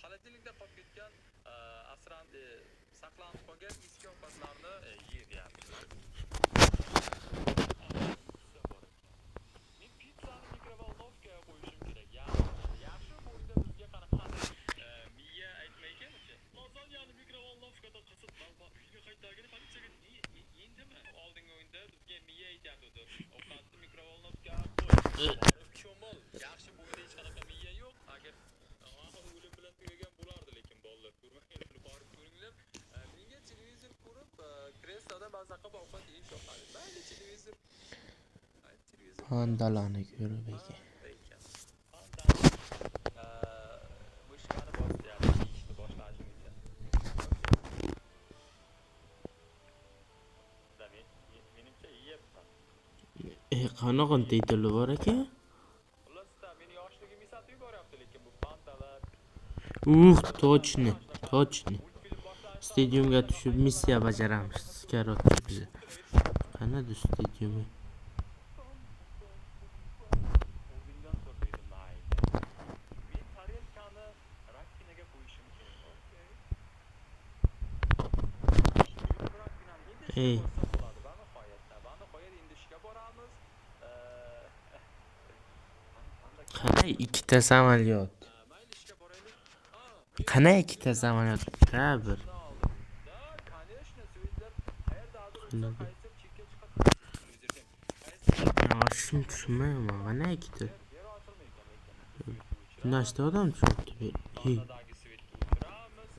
Холодильникda qolib ketgan, asran saqlanib qolgan eski ovqatlarni yeyapmiz. Men pizzani mikrovolnovkaga qo'yishim kerak. Yaxshi, bu o'yinda bizga qanaqadir miya aytmaykan o'sha. Lazanyani mikrovolnovkada qisib, uyga qaytagini politsiyaga endimi? Oldingi o'yinda bizga miya aytayotdi. Ovqatni mikrovolnovkaga qo'y. Borib cho'mil. Yaxshi, bu o'yinda hech qanaqa miya yo'q. Agar oxiri o'lim bilan tugagan bo'lardi, lekin bolalar ko'rmagan, borib ko'ringlar. Menga televizor ko'rib, kresloda maza qilib ovqat yeyish yoqadi. Mayli televizor. Pandalani ko'rib ekan. Mishkani bosyapti, ishni boshlashim uchun. Menimcha yeyapman. Qanaqa tituli bor ekan? Xullas, meni yoshligim eslatib yuboryapti, lekin bu pandalar. Точно, точно. Stadiumga tushib missiya bajaramiz. Короче, biz. Qanday stadiumi? O'rningdan tur deydi, mayli. Men tarelkani rakvinaga qo'yishim kerak. Okey. Ey. Bo'ladi. Va nihoyatda, va nihoyat endi ishga boramiz. Qanday ikkita samolyot? Mayli ishga boraylik. Qanday ikkita samolyot? Ha, bir. Да, конечно, svetlar qayerdadir o'lsa, qaysi chekka chiqadi. Oshim tushunmayman. Qanday ikkita? Yer ochilmaykan lekin. Nechta odam tushibdi? Hey. Xonadagi svetni o'chiramiz.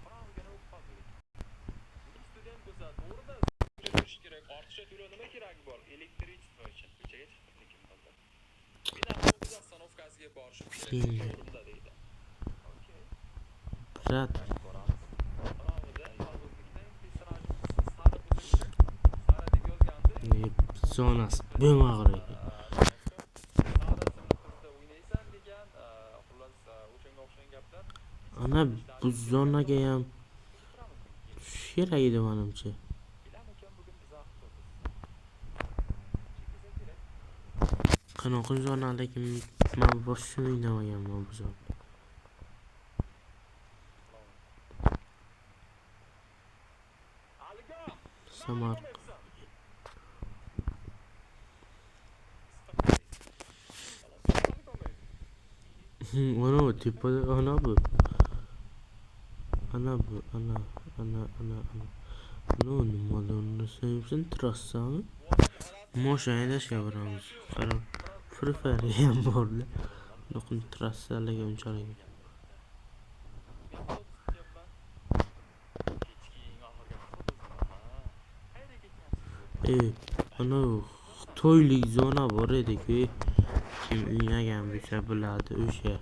Qorong'igina bo'lib qoldi lekin. Student bo'lsa, to'g'rida turish kerak. Ortiqcha to'lov nima keragi bor? Elektrichество uchun. Ko'chaga chiqdik lekin bolalar. Men avtobus ostanovkasiga borishim kerak. To'g'rimda deydi. Okey. Брат, Boramiz. Qorong'ida yolg'izlikda personajimiz Sara bo'lsa kerak. Sara deb yozgandi. Zonasi bo'lmag'ur ekan. Sara ismli qizda o'ynaysan degan, xullas, o'shanga o'xshagan gaplar. Ana bu zonaga ham tushish kerak edi menimcha. Bilarmikan bugun biz avtobus? Chekilsa kerak. Qanaqa zona, lekin men boshim o'ynamaganman bu zona. Aliga! Samarqand. Ana bu tepada ana bu. Ana bu, ana, ana, ana, ana. Ana nimalarni sevsin, trassami? Moshin haydashga boramiz. Qarang, Free Fire ham borlar. Lekin trassalarga unchalik. Men avtobus kutyapman. Kechki eng oxirgi avtobus. Ha. Qayerga ketyapsiz? Ana to'ylik zona bor edi-ku. Kim o'ynagan bo'lsa biladi o'sha.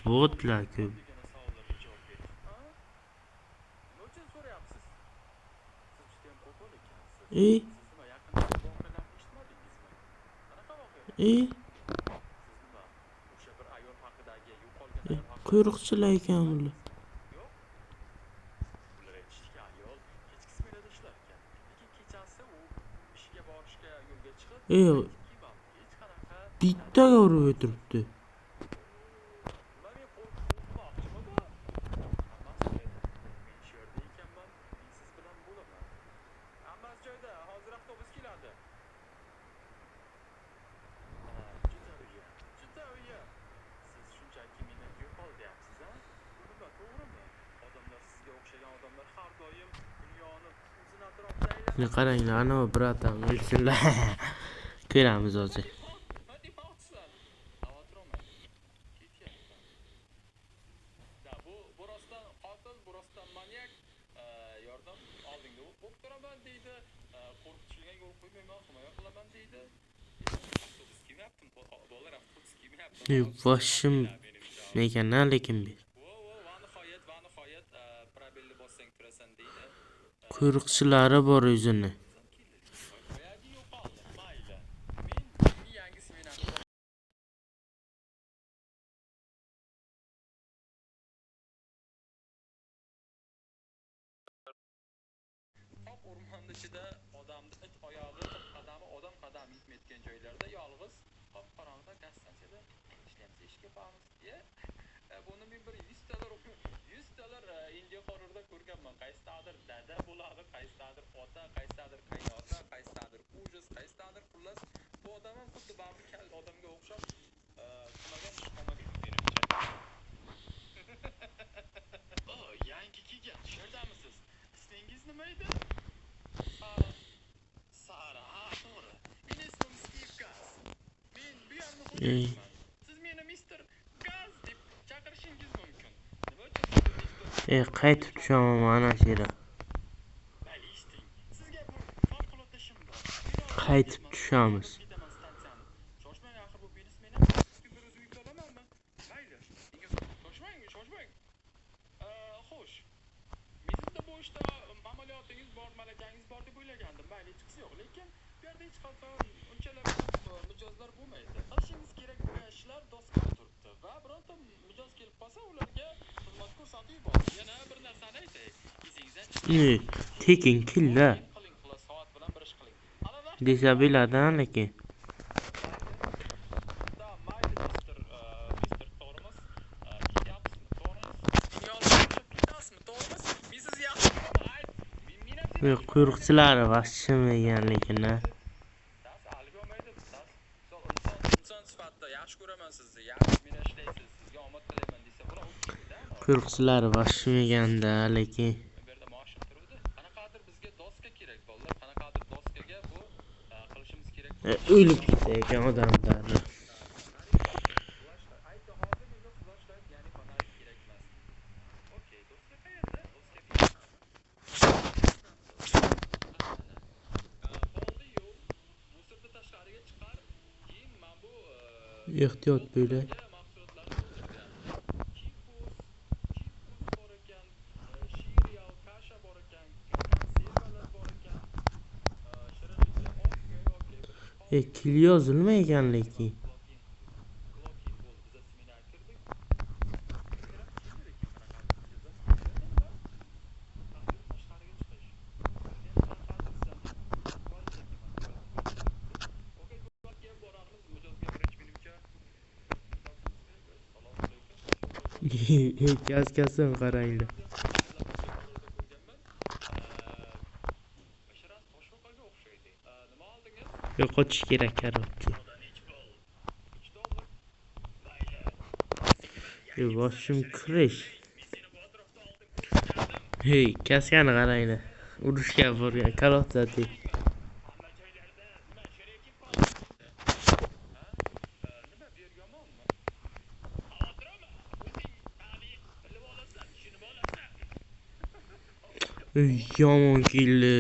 Botlar ko'p. Degan savollarga javob bering. Ha? Nima uchun so'rayapsiz? Siz juda ham qo'pol ekansiz. Siz nima, yaqindagi voqealarni eshitmadingizmi? Qanaqa voqea? Siz nima, o'sha bir ayol haqidagi, yo'qolgan ayol haqida Quyruqchilar ekan bular. Yo'q. Ular aytishdiki, ayol kechki smenada ishlar ekan. Lekin kechasi u ishiga borishga yo'lga chiqib, qaytib kelmabdi. Hech qanaqa Bittaga urib o'tiribdi. Nima, men qo'rqmoqchimi bu? Hammasi joyida. Men shu yerda ekanman, men siz bilan bo'laman. Hammasi joyida, hozir avtobus keladi. Ha, juda uyat, juda uyat. Siz shunchaki meni yo'qol deyapsiz, a? Bu nima, to'g'rimi? Odamlar sizga o'xshagan odamlar har doim dunyoni o'zini atrofida aylanadi. Qaranglar, ana bratam o'lsinlar. Ko'ramiz hozir. Nima demoqchisan? Xavotir olmang. Ketyapman. Da, bu rostdan qotil, bu rostdan manyak. Yordam oldingda bo'lib turaman deydi. Qo'rqitishga yo'l qo'ymayman, himoya qilaman deydi. Avtobus kelmayaptimi? Bolalar, avtobus kelmayapti. Boshim ekan, lekin bir. Vo, vo, va nihoyat, va nihoyat, probelni bossang turasan deydi. Quyruqchilari bor o'zini. Boyagi yo'qoldi. Mayli. Men yangi smenamni Oq o'rmonni ichida odamni it oyog'i, qadami odam qadami yetmayotgan joylarda yolg'iz Buni men bir 100 talar India horrorda ko'rganman. Qaysidadir dada bo'ladi, qaysidadir ota, qaysidadir qaynota, qaysidadir ujus, qaysidadir xullas bu odam ham xuddi baribir kal odamga o'xshab tumagan ish qolmagan menimcha. O, yangi kelgan, shu yerdamisiz? Ismingiz nima edi? Sara, ha, to'g'ri. Meni ismim Steve Gaz. Men bu yerni xo'jayiniman. Siz meni Mr. Gaz deb chaqirishingiz mumkin. Nima uchun Mr. Qaytib tushaman mana shu yerga. Mayli, eshiting. Sizga bir favqulodda ishim bor. Qaytib tushamiz. Ketaman stansiyani. Shoshmang, axir bu biznesmen ham. Bir o'zim yuklab olamanmi? Mayli. Shoshmang, shoshmang. Xo'sh. Men sizda bu ishda amaliyotingiz bor, malakangiz bor deb o'ylagandim. Mayli, hechqisi yo'q, lekin bu yerda hech qachon unchalar ko'p mijozlar bo'lmaydi. Qilishingiz kerak bo'lgan ishlar doskada turibdi va bironta mijoz kelib qolsa, ularga xizmat ko'rsatib yuboring. Yana bir narsani aytay. Esingizdan chiqmasin. Tekin killa. Qiling, xullas, soat bilan bir ish qiling. Desa biladi lekin. Da, mayli, mister to'g'rimiz? Ketyapsizmi, to'g'rimiz? Dunyoni tashlab ketasizmi, to'g'rimiz? Men sizni yaxshi ko'raman, ayt. Men ham seni yaxshi ko'raman. Quyruqchilari vahshim ekan lekin a. Tas alga olmaydi, tas. Misol inson sifatida yaxshi ko'raman sizni, yaxshi meni ishlaysiz, sizga omad tilayman desa, bular o'tdi-da. Quyruqchilari vahshim ekanda lekin. Bu yerda moshim turibdi. Qanaqadir bizga doska kerak, bolalar. Qanaqadir doskaga bu qilishimiz kerak. O'lib ketgan ekan odamlar. Aytdi, hozir menga flashlight, ya'ni fonarik kerak emas. Okey, doska qayerda? Doska bu yerda. Polni yuv, musorni tashqariga chiqar, keyin mana bu Ehtiyot bo'ling. mahsulotlarni to'ldirgan. Chipus, chipus bor ekan, shiriyal, kasha bor ekan, konservalar bor ekan, shirinliklar. Okey, okey. Kil yozilmagan lekin. Klokin bo'ldi. Biz seminar kirdik. Kiramiz, lekin qanaqadir tashqariga chiqish. Okey, gapga boramiz. Mijozga birinchi menimcha. Assalomu alaykum. Kaskasini qaranglar. Basharas toshbaqaga o'xshaydi. Nima oldingiz? Qochish kerak, короче. $3. Boshim kirish. Hey, kaskani qaranglar. Urushga borgan kalotdek. Hamma joylarda nima sheriki qoldi? Ha? Nima bu yer yomonmi? Xavotir olma. O'zing tabiiy bilib olasan, tushunib olasan. Yomon keldi.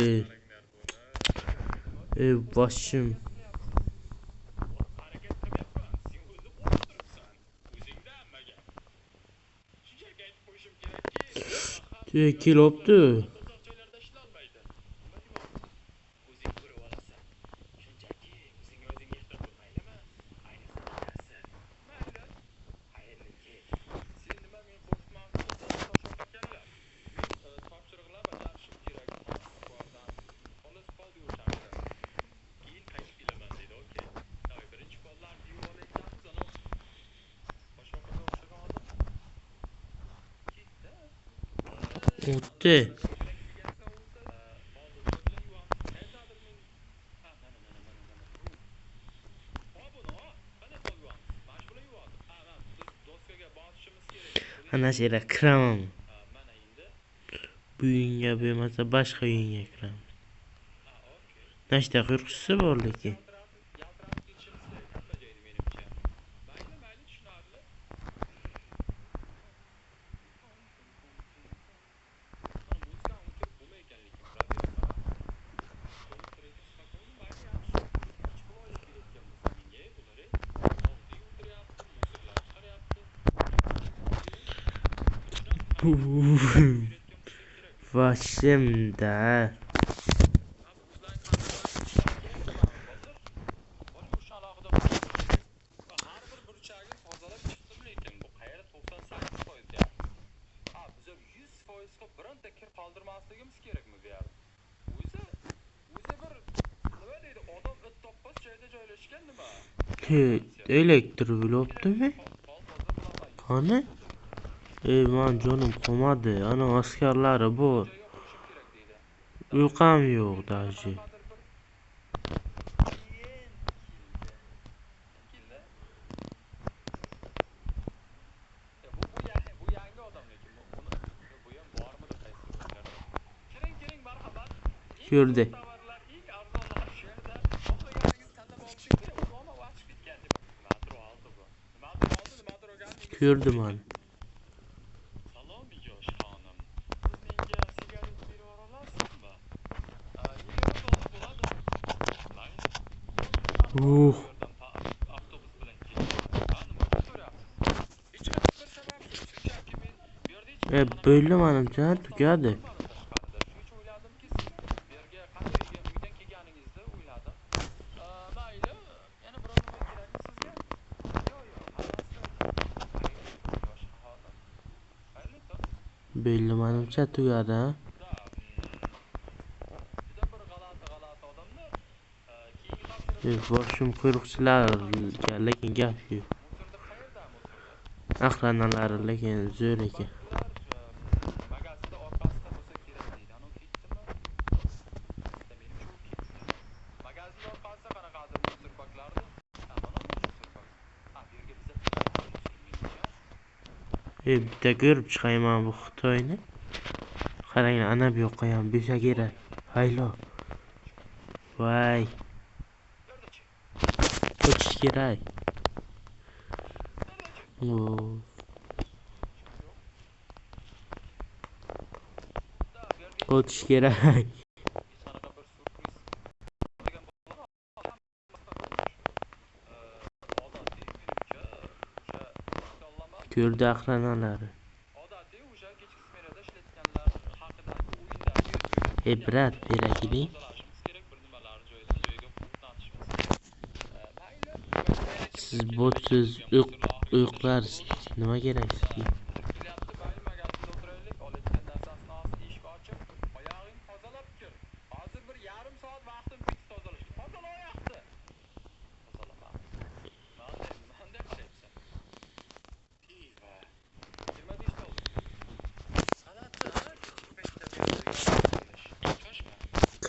Boshim. Harakat qilmayapman. Sen o'zi qo'rqib turibsan. O'zingda hamma gap. Shunchaki aytib qo'yishim kerakki, Kelibdi. uzoq joylarda ishlolmaydi. Nima demoqchisiz? O'zing ko'rib olasan. Shunchaki o'zingga o'zing ehtiyot bo'l, maylimi? Ayniqsa kechasi. Mayli. Xayrli kech. Sen nima men qo'rqitmoqchi toshboq ekanlar. Men topshiriqlar bajarishim kerak. Transportdan. Xullas pol yuvishadi. Keyin qaytib kelaman deydi. Okey. Давай, birinchi pollarni yuvib olayotganmiz, ana toshbaqaga o'xshagan odam. Ketdi. O'tdi. Ana shu yerga kiraman. Bu uyga bo'lmasa boshqa uyga kiraman. Nechta quyruqchisi bor lekin. Yaltirab ketishimiz kerak hamma joyda menimcha. Mayli, mayli, tushunarli. Mana muzikani o'chirib bo'lmaykan lekin, проверка. Mayli, yaxshi. Nechi pul oylik berayotgan bo'lsa menga bular, Polni yuvdiryapti, musorlar chiqaryapti. Boshimda. Har bir burchagini tozalab chiqdim, lekin bu qayerda 98% deyapti. Ha, biz 100% qilib bironta kir qoldirmasligimiz kerakmi bu yerda? O'zi bir nima deydi, odam it topmas joyda joylashgan nima? Elektr bo'libdimi? Pol Qani? Ey, man jonim qolmadi. Ana askarlari bor. Uyqam yo'q даже. Ko'rdi. Ko'rdi mani. Bo'ldi manimcha, tugadi. Bo'ldi manimcha, tugadi, ha? Boshim qo'riqchilarga lekin gap yo'q. Охранalari lekin zo'r ekan. Bitta ko'rib chiqayman bu Xitoyni. Qaranglar, ana bu yoqqa ham bo'lsa kerak. Haylo. Voy. O'tish kerak. O'tish kerak. Ko'rdi охранalari. Ey brat, berakiling. Siz botsiz, o'qlarsiz. Nima kerak sizga?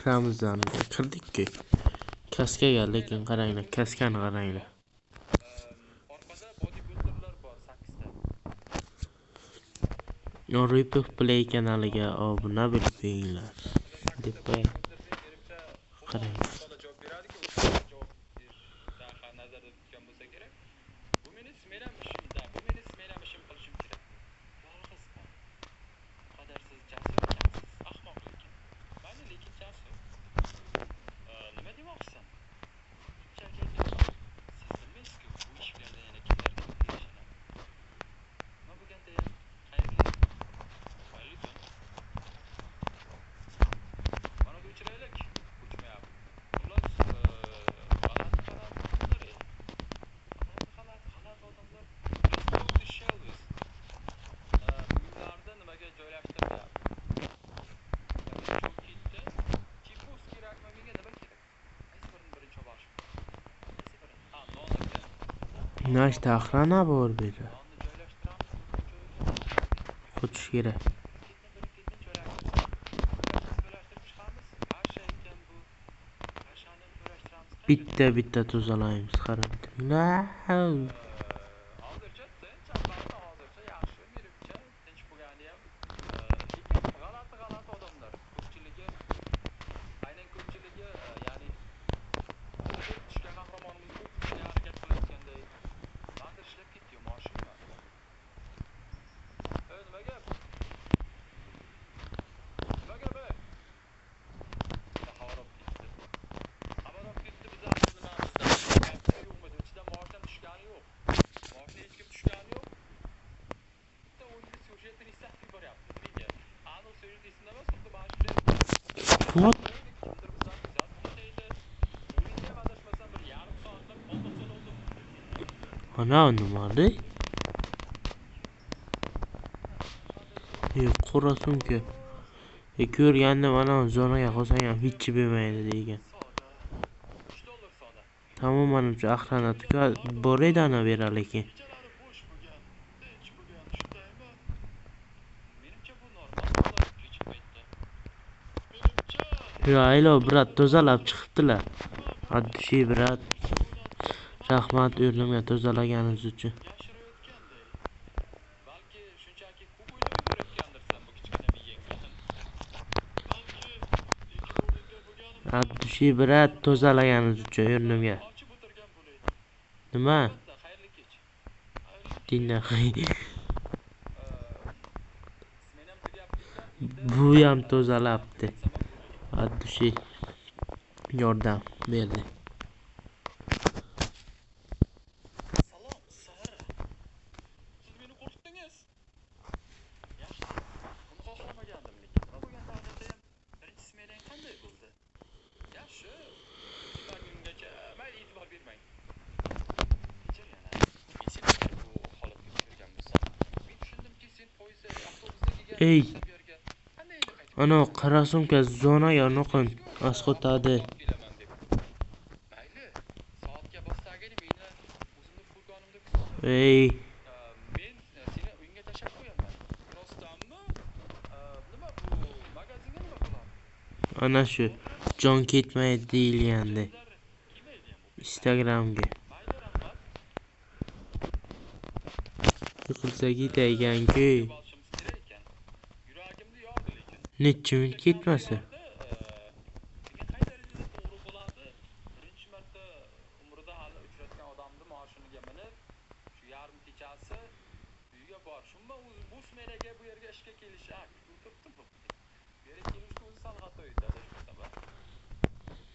Kiramiz, kirdik-ku. Kaskaga, lekin qaranglar, kaskani qaranglar. Oripov Play kanaliga obuna bo'lib qo'yinglar deb qo'ying. Qarang. Nashta охрана bor bu yerda. Qochish kerak. Bitta-bitta tozalaymiz, qarang. What? Ana nimadi? Qora sumka. Ko'rgandim, ana zonaga qolsang ham hech bo'lmaydi degan. Tamom, manimcha охрана bor edi ana bera lekin. Yo, aylo, brat, tozalab chiqibdilar. От души, brat. Rahmat o'rnimga tozalaganingiz uchun. От души, brat, tozalaganingiz uchun o'rnimga. Nima? Dinda. Bu ham tozalabdi. От души yordam berdi. Salom, Sara. Siz meni qo'rqitdingiz. Yaxshi. Buni xohlamagandim lekin. Nima bo'lgan taqdirda ham birinchi smenang qanday bo'ldi? Yaxshi. Kungacha mayli, e'tibor bermang. Kechir yana. Men seni agar bu holatga tushirgan bo'lsam, men tushundimki, sen poyezdda, avtobusda kelgan Ey. bu yerga qanday endi qaytib Ana qara sumka zonaga nuqin asqotadi. kelaman deb. Mayli, soatga bosdagini meni o'zimni furgonimda kutib Ey, Men seni uyingga tashlab qo'yaman. Rostdanmi? Nima bu magazinga nima qilamiz? Ana shu jon ketmaydi deyilgandi Kim edi bu? Instagramga. Mayli, rahmat. Yiqilsa ketaygan-ku. Olishimiz kerak ekan. Yuragimni yordi lekin. Necha minut ketmasa. Yordi, lekin qay darajada to'g'ri bo'ladi? Birinchi marta umrida hali uchratgan odamni moshiniga minib, shu yarim kechasi uyga borish. Umuman o'zi bu smenaga bu yerga ishga kelishi, ha, kutib o'tiribdi bu. Bu yerga kelishni o'zi sal xato edi, adashmasam, a?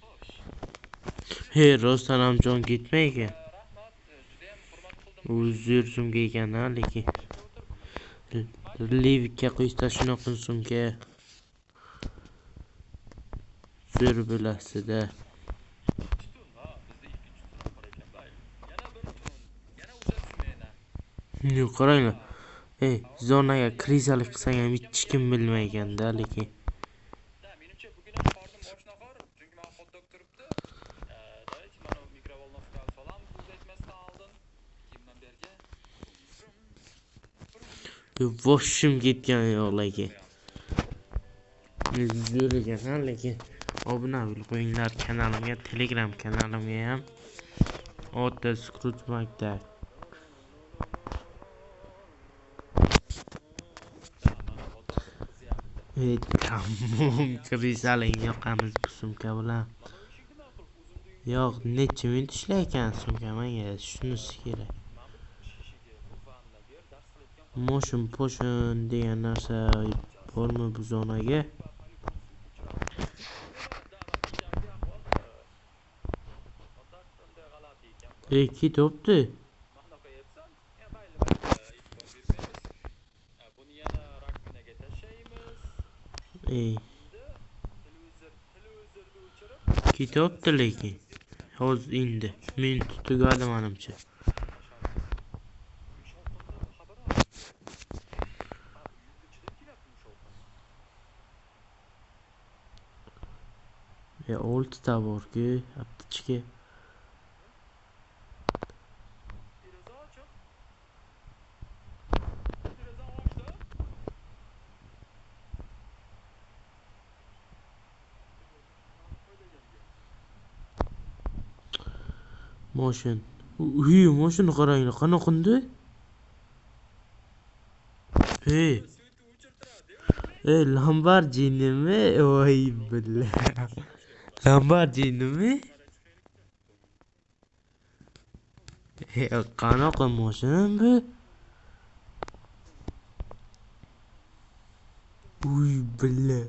Xo'sh. He, rostdan ham jon ketmay ekan. Rahmat, judayam hurmat qildim. U zo'r sumka ekan ha, lekin. Ishga o'tir bugun. Livikka qo'ysa shunaqa sumka. Zo'r bo'lasida. Ikkinchi tun, ha, bizda ikkinchi tun ham bor ekan, mayli. Yana bir tun, yana o'sha smena. Yo'q, qaranglar. Ey, zonaga krizalik qilsang ham hech kim bilmayganda, lekin. Da, menimcha bugun ham qornim och nahor, chunki mana hot dog turibdi. Давайте mana bu mikrovolnovkani solamiz o'zi aytmasdan oldin. Keyin bu yerga Boshim ketgan yo'q lekin. Zo'r ekan ha, lekin. Obuna bo'lib qo'yinglar kanalimga, Telegram kanalimga ham. Ota Scrooge maktab. Mana hot dog qizyapti. Ey, tamom, krizaling yoqamiz bu sumka bilan. Mana bu eshikni man qilib o'zimni uyimga Yo'q, necha minut ishlaykan sumka menga shunisi kerak. Mana bu shishaga bu vanna, bu yer dars qilayotgan Moshin poshin degan narsa bormi bu zonaga? Da, mana kechasi ahvol. Hot dog unday g'alati ekan. Ey, ketibdi. Mana qo'yapsan? Ya mayli, mayli, e'tibor bermaymiz. Buni yana rakvinaga tashlaymiz. Ey, Endi televizorni o'chirib, ketibdi lekin. Hozir endi minut tugadi menimcha. Shovqindan xabar oldim. Ha, uyimni ichidan kelyaptimi shovqin? E, oltita bor-ku, aptichka. Deraza ochiq. Deraza ochdim. Moshin. Uy, moshinni qaranglar, qanaqandi? Ey, Svetni o'chirtiradi. ey, Lamborghinimi? Voy billa. Lamborghinimi? E, qanaqa moshin bu? Uy, billa.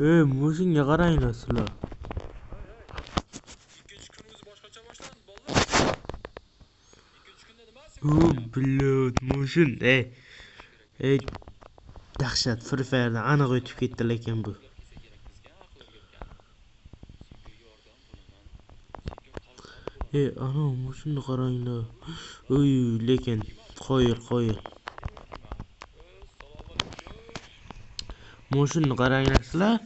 Ey, moshinga qaranglar sizlar. Ikkinchi kun o'zi boshqacha boshlandi, bolalar. Ikkinchi kunda nima U, billa, moshin. Ey, ey, dahshat Free Fire'dan aniq o'tib ketdi lekin bu. Kelsa kerak bizga aql o'rgatgan. Senga yordam bo'laman. Senga qalqon bo'laman. Ey, ana moshinni qaranglar. Uy, lekin qoyil, qoyil. Assalomu alaykum. Moshinni qaranglar sizlar.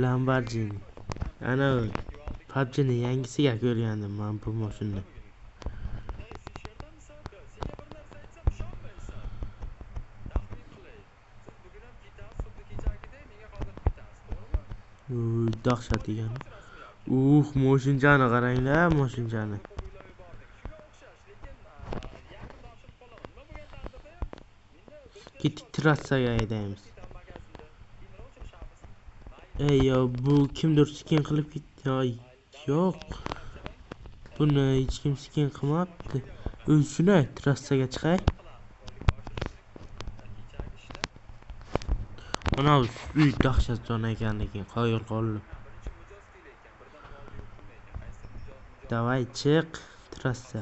Lamborghini. Ana PUBG'ni yangisiga ko'rgandim men bu moshinni. Ey, sen shu yerdamisan? Senga bir narsa aytsam ishonmaysan. Taxmin qilay. Siz bugun ham ketasiz, xuddi kechagidek menga hozir ketasiz, to'g'rimi? dahshat ekan. Moshinchani qaranglar, moshinchani. Ketdik, trassaga haydaymiz. Ey, yo, bu kimdir skin qilib ketdi. Ay, yo'q. Buni hech kim skin qilmabdi. Shuni trassaga chiqay. Mana uy dahshat zona ekan, lekin qoyil qoldi. Davay chiq trassa.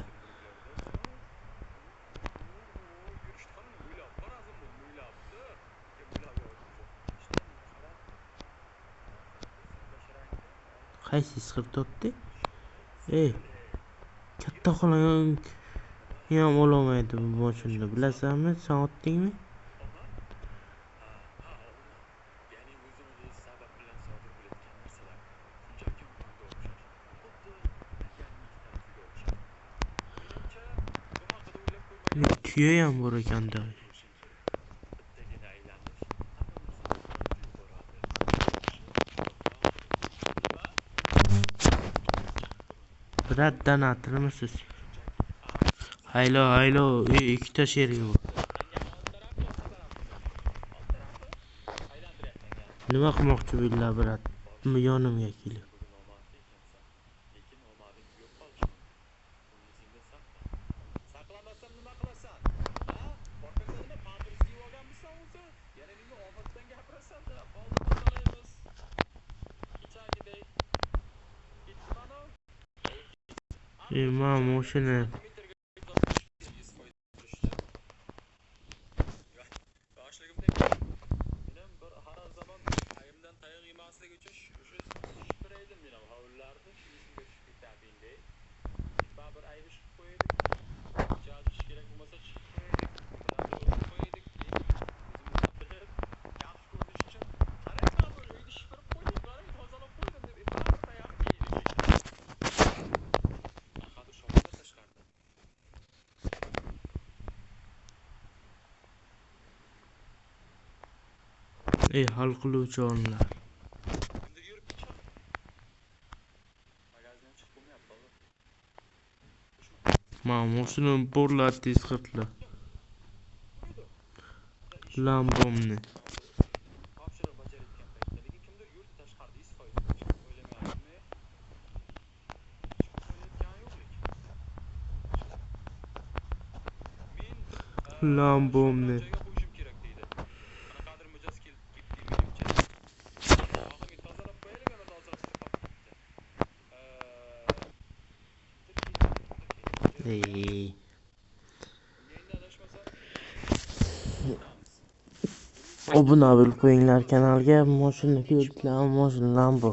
Qaysi isqirtotdi? Ey, katta xolang ham ololmaydi bu mashinani, bilasanmi? Sen otdingmi? Tuya ham bor ekanda. Brat, donatormisiz? Haylo, haylo, ikkita sherigi bor. Nima qilmoqchi bo'ldilar, brat? Yonimga kelib. Ma mashina. Ey, hal qiluvchi onlar. Ma mashina porlatdi, isqirtdi. Lambomni. Lambomni. Ey. Obuna bo'lib qo'yinglar kanalga. Mashina ko'rdinglar, mashina Lambo.